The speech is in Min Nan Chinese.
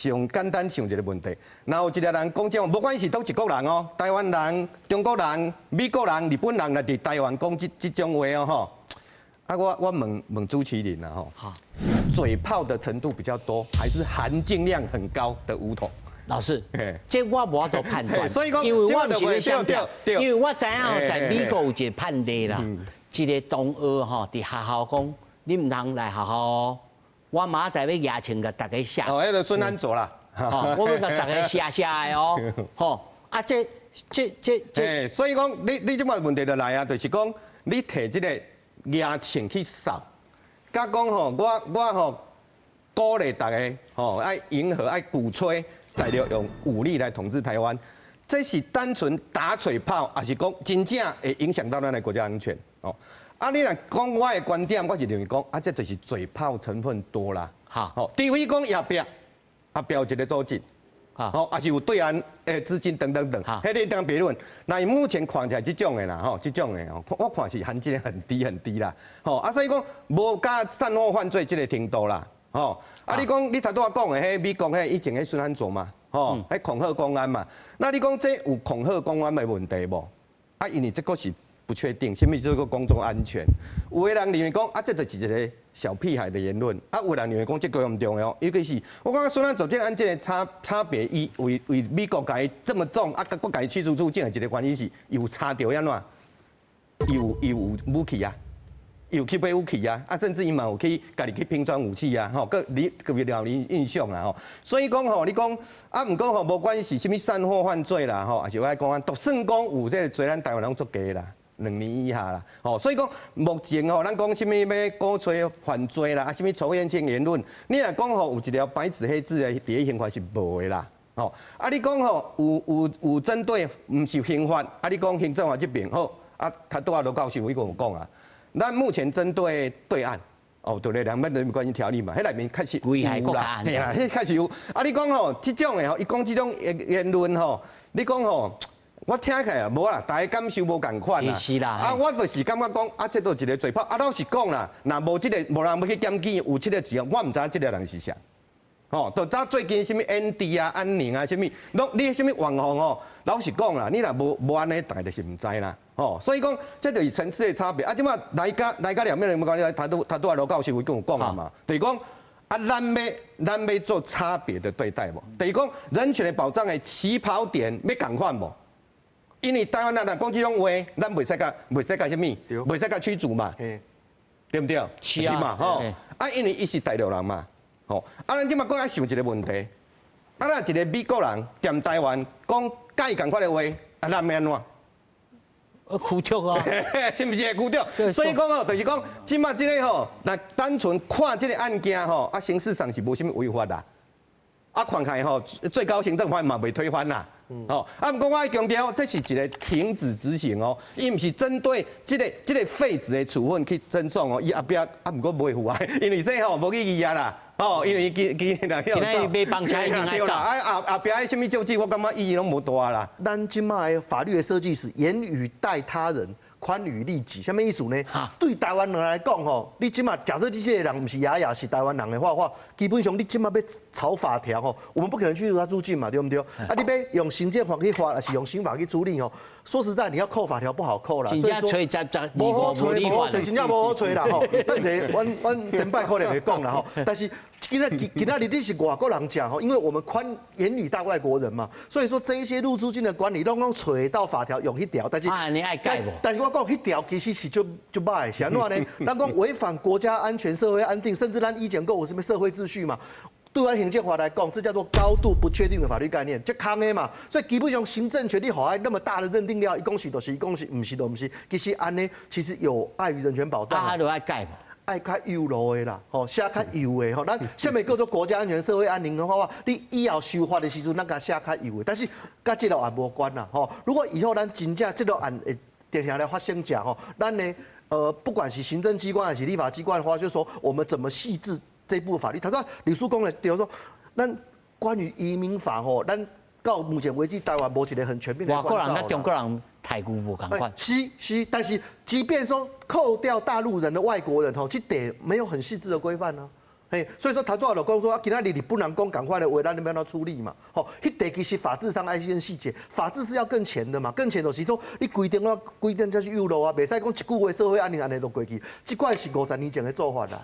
上簡單想一個問題，若有一個人講這種，無管是佗一國人哦，台灣人、中國人、美國人、日本人來佇台灣講這這種話哦，吼。啊，我我問問主持人啦，吼，嘴炮的程度比較多，還是含金量很高的巫統？老師，這我無法度判斷，所以講，因為我毋是咧想，因為我知影在美國有一個判例啦，一個同學吼佇學校講，你毋通來學校哦，我明仔載欲舉槍共大家射。哦，彼個孫安佐啦，吼，我欲共大家射射的哦，吼，啊，這這這這，所以講，你你這擺問題就來啊，就是講你提這個舉槍去掃，佮講吼，我我吼鼓勵大家吼愛迎合愛鼓吹大陸用武力來統治台灣，這是單純打嘴炮，抑是講真正會影響到咱的國家安全？哦，啊，你若講我的觀點，我是認為講，啊，這就是嘴炮成分多啦。好，除非講後壁後壁有一個組織，好，抑是有對岸的資金等等等，彼個當別論。那伊目前看起來這種的啦，吼，這種的吼，我看是含金量很低很低啦。吼，啊，所以講無佮煽惑犯罪這個程度啦。吼，啊，你講你頭拄仔講的，彼美國彼以前彼孫安佐嘛，吼，彼恐嚇公安嘛，那你講這有恐嚇公安的問題無？啊，因為這個是不確定，啥物叫做公眾安全？有的人認為講啊，這就是一個小屁孩的言論，啊，有人認為講這個嚴重的哦，尤其是我感覺孫安佐這個案件的差差別，伊為為美國共伊這麼重，啊，閣共伊驅逐出境的一個原因是，伊有查著按怎？伊有伊有武器啊。有去買武器啊，啊，甚至伊嘛有去家己去拼裝武器啊，吼，閣你閣有留你印象啦，吼。所以講吼，你講啊，毋過吼，無管是啥物煽惑犯罪啦，吼，抑是我講啊，都算講有這個罪，咱台灣攏足低啦，2年以下啦，吼。所以講目前吼，咱講啥物欲鼓吹犯罪啦，啊，啥物仇恨性言論，你若講吼有一條白紙黑字的佇咧刑法是無的啦，吼。啊，你講吼有有有針對毋是刑法，啊，你講行政法這邊好，啊，頭拄仔羅教授伊個有講啊。咱目前針對對岸，哦，對咧，兩岸人民關係條例嘛，彼內面確實有啦，嘿啊，彼確實有。啊，你講吼，這種的吼，伊講這種言言論吼，你講吼，我聽起來啊，無啦，大家感受無仝款啦。是啦。啊，我就是感覺講，啊，這都一個嘴炮。啊，老實講啦，若無這個，無人欲去檢舉，有這個字，我毋知影這個人是誰。吼，就早最近啥物安迪啊、安寧啊，啥物，攏你啥物網紅吼，老實講啦，你若無無按呢，大家就是毋知啦。吼，所以講，這就是層次的差別。啊，這擺來甲來甲兩面人講，他拄他拄仔羅教授伊有講啊嘛，就是講啊，咱欲咱欲做差別的對待無？就是講人權的保障的起跑點欲仝款無？因為台灣人若講這種話，咱袂使共袂使共啥物，袂使共驅逐嘛，對毋對？是啊。嘛，吼，啊，因為伊是大陸人嘛，吼，啊，咱這擺閣愛想一個問題，啊，若一個美國人踮台灣講佮伊仝款的話，啊，咱欲按怎？驅逐啊，是毋是會驅逐？所以講吼，就是講，這擺這個吼，若單純看這個案件吼，啊，形式上是無啥物違法啦。啊，看起來吼，最高行政法院嘛袂推翻啦。吼，啊，毋過我愛強調，這是一個停止執行哦，伊毋是針對這個這個廢止的處分去偵送哦，伊後壁啊，毋過袂赴啊，因為這吼無意義啊啦。哦，因為伊伊伊若去走，買房車一定愛走。啊後後壁彼啥物救濟，我感覺意義攏無大啦。咱這擺的法律的設計是嚴以待他人，寬以律己，啥物意思呢？對台灣人來講吼，你這擺假設這些人毋是亞亞是台灣人的話，話基本上你這擺欲草法條吼，我們不可能驅逐他出境嘛，對毋對？啊，你欲用行政法去罰，抑是用刑法去處理吼？說實在，你要扣法條不好扣啦。所以說，無好揣，無好揣，真正無好揣啦吼。等下，阮阮前擺可能會講啦吼，但是今仔今仔日你是外國人講吼，因為我們寬嚴以待外國人嘛，所以說這一些入出境的管理，攏講揣到法條用彼條，但是啊，你愛改無？但是我講彼條其實是足足歹，是按怎呢？咱講違反國家安全、社會安定，甚至咱以前講有啥物社會秩序嘛。對阮行政法來講，這叫做高度不確定的法律概念，這空的嘛。所以基本上行政權你予伊那麼大的認定了，伊講是就是，伊講是毋是就毋是。其實按呢，其實有礙於人權保障。啊，就愛改無？愛較幼路的啦，吼，寫較幼的吼。咱啥物叫做國家安全、社會安寧的話，你以後修法的時陣，咱共寫較幼的。但是佮這個案無關啦，吼。如果以後咱真正這個案會定定來發生者吼，咱呢，不管是行政機關還是立法機關的話，就是說我們怎麼細緻這部法律。他說李叔公呢，比如說，咱關於移民法吼，咱到目前為止台灣無一個很全面的。外國人佮中國人待遇無仝款。是是，但是即便說扣掉大陸人的外國人吼，這塊沒有很細緻的規範呢。嘿，所以說頭拄仔就講說啊，今仔日日本人講仝款的話，咱欲按怎處理嘛？吼，彼塊其實法制上愛先細節，法治是要更前的嘛，更前就是說你規定我規定才是幼路啊，袂使講一句話社會安寧按呢就過去，這塊是50年前的做法啦。